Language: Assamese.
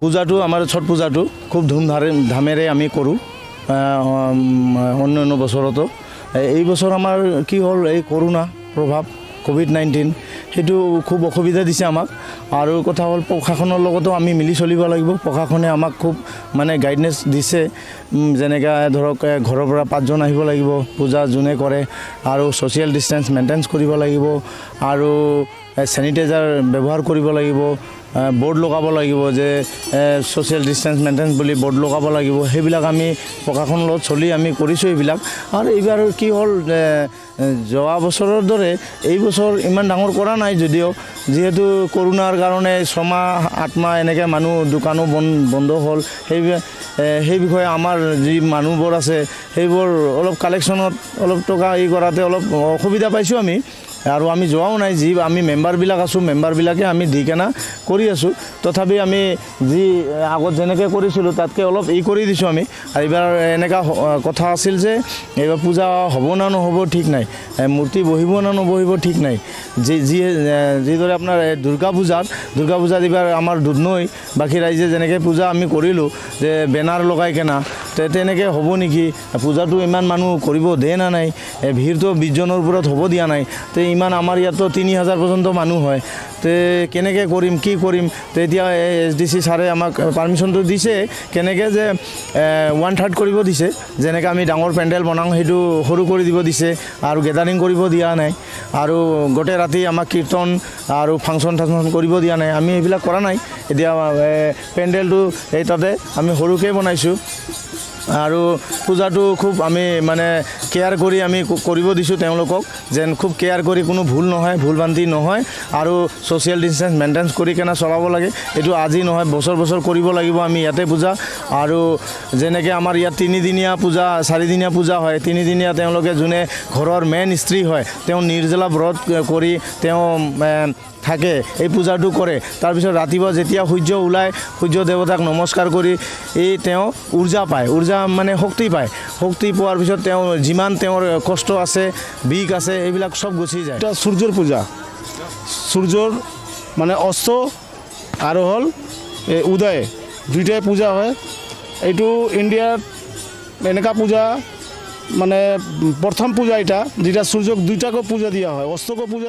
পূজাটো, আমাৰ ছট পূজাটো খুব ধুমধামেৰে আমি কৰোঁ অন্য অন্য বছৰতো। এই বছৰ আমাৰ কি হ'ল, এই কৰোণা প্ৰভাৱ, ক'ভিড-19, সেইটো খুব অসুবিধা দিছে আমাক। আৰু কথা হ'ল, প্ৰশাসনৰ লগতো আমি মিলি চলিব লাগিব। প্ৰশাসনে আমাক খুব মানে গাইডেঞ্চ দিছে। যেনেকৈ ধৰক, ঘৰৰ পৰা পাঁচজন আহিব লাগিব পূজা যোনে কৰে, আৰু ছ'চিয়েল ডিষ্টেঞ্চ মেইনটেইন কৰিব লাগিব, আৰু চেনিটাইজাৰ ব্যৱহাৰ কৰিব লাগিব, বৰ্ড লগাব লাগিব যে ছ'চিয়েল ডিষ্টেঞ্চ মেইনটেইন বুলি বৰ্ড লগাব লাগিব। সেইবিলাক আমি প্ৰশাসনৰ লগত চলি আমি কৰিছোঁ এইবিলাক। আৰু এইবাৰ কি হ'ল, যোৱা বছৰৰ দৰে এই বছৰ ইমান ডাঙৰ কৰা নাই যদিও, যিহেতু কৰোণাৰ কাৰণে 6 মাহ 8 মাহ এনেকৈ মানুহ দোকানো বন্ধ হ'ল। সেই বিষয়ে আমাৰ যি মানুহবোৰ আছে, সেইবোৰ অলপ কালেকশ্যনত অলপ টকা এই কৰাতে অলপ অসুবিধা পাইছোঁ আমি। আৰু আমি যোৱাও নাই। যি আমি মেম্বাৰবিলাক আছোঁ, মেম্বাৰবিলাকে আমি দি কেনে কৰি আছোঁ। তথাপি আমি যি আগত যেনেকৈ কৰিছিলোঁ, তাতকৈ অলপ ই কৰি দিছোঁ আমি। আৰু এইবাৰ এনেকুৱা কথা আছিল যে এইবাৰ পূজা হ'ব না নহ'ব ঠিক নাই, মূৰ্তি বহিব না নবহিব ঠিক নাই। যি যি যিদৰে আপোনাৰ এই দুৰ্গা পূজাত এইবাৰ আমাৰ দুধনৈ বাকী ৰাইজে যেনেকৈ পূজা আমি কৰিলোঁ যে বেনাৰ লগাই কেনা, তেনেকৈ হ'ব নেকি? পূজাটো ইমান মানুহ কৰিব দিয়ে না নাই? ভিৰটো 20জনৰ ওপৰত হ'ব দিয়া নাই। তে ইমান আমাৰ ইয়াততো 3000 পৰ্যন্ত মানুহ হয়, তে কেনেকৈ কৰিম, কি কৰিম? তেতিয়া এই এছডিচি ছাৰে আমাক পাৰ্মিশ্যনটো দিছে। কেনেকৈ যে 1/3 কৰিব দিছে। যেনেকৈ আমি ডাঙৰ পেণ্ডেল বনাওঁ, সেইটো সৰু কৰি দিব দিছে আৰু গেডাৰিং কৰিব দিয়া নাই আৰু গোটেই ৰাতি আমাক কীৰ্তন আৰু ফাংচন চাংচন কৰিব দিয়া নাই। আমি এইবিলাক কৰা নাই। এতিয়া পেণ্ডেলটো এই তাতে আমি সৰুকৈ বনাইছোঁ আৰু পূজাটো খুব আমি মানে কেয়াৰ কৰি আমি কৰিব দিছোঁ তেওঁলোকক, যেন খুব কেয়াৰ কৰি কোনো ভুল নহয়, ভুল ভ্ৰান্তি নহয় আৰু ছ'চিয়েল ডিষ্টেঞ্চ মেইনটেইন কৰি কেনে চলাব লাগে। এইটো আজি নহয়, বছৰ বছৰ কৰিব লাগিব আমি ইয়াতে পূজা। আৰু যেনেকৈ আমাৰ ইয়াত তিনিদিনীয়া পূজা, চাৰিদিনীয়া পূজা হয়, তিনিদিনীয়া তেওঁলোকে যোনে ঘৰৰ মেইন স্ত্ৰী হয়, তেওঁ নিৰ্জলা ব্ৰত কৰি তেওঁ থাকে, এই পূজাটো কৰে। তাৰপিছত ৰাতিপুৱা যেতিয়া সূৰ্য ওলায়, সূৰ্য দেৱতাক নমস্কাৰ কৰি এই তেওঁ উৰ্জা পায়, উৰ্জা মানে শক্তি পায়। শক্তি পোৱাৰ পিছত তেওঁ যিমান তেওঁৰ কষ্ট আছে, বিষ আছে, এইবিলাক চব গুচি যায়। এটা সূৰ্যৰ পূজা। সূৰ্যৰ মানে অস্ত আৰু হ'ল এই উদয়, দুইটাই পূজা হয়। এইটো ইণ্ডিয়াত এনেকুৱা পূজা মানে প্ৰথম পূজা এটা, যেতিয়া সূৰ্যক দুইটাকো পূজা দিয়া হয়, অস্তকো পূজা।